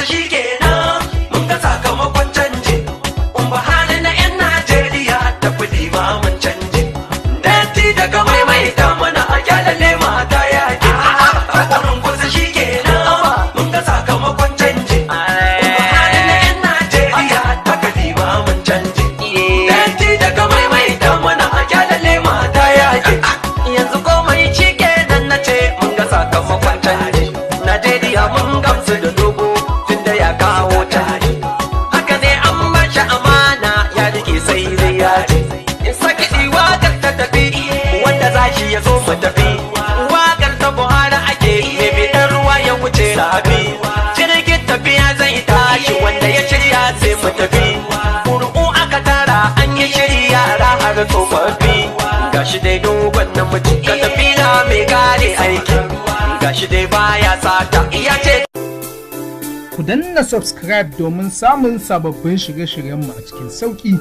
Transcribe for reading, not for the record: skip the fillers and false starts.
Shikenan mun ga sakamakon canji. Buhari na 'yan Najeriya, tafi limamin canji. Datti daga maimaita mana a kyalale mata yaki. Wurin kusa shikenan mun ga sakamakon canji. Buhari na 'yan Najeriya, tafi limamin canji. Datti daga maimaita mana a kyalale mata yaki. Yanzu komai shikenan, na ce mun ga sakamakon canji. Najeriya mun gamsu da dogo tunda ya kawo canji. Haka ne, an ba shi amana ya rike, sai dai ya ce. In saki waƙar ta tafi, wanda za shi ya zo mu tafi. Waƙar ta Buhari ake, mai biɗar ruwa ya wuce rafi. Jirgin tafiya zai tashi, wanda ya shirya sai mu tafi. Ƙuri'u aka tara, an yi shiri, yara har tsofaffi. Gashi dai dogon namiji, ka tafi na mai kare aiki. Gashi dai baya sata, ya ce. Ku danna subscribe domin samun sababbin shirye-shiryenmu a cikin sauƙi.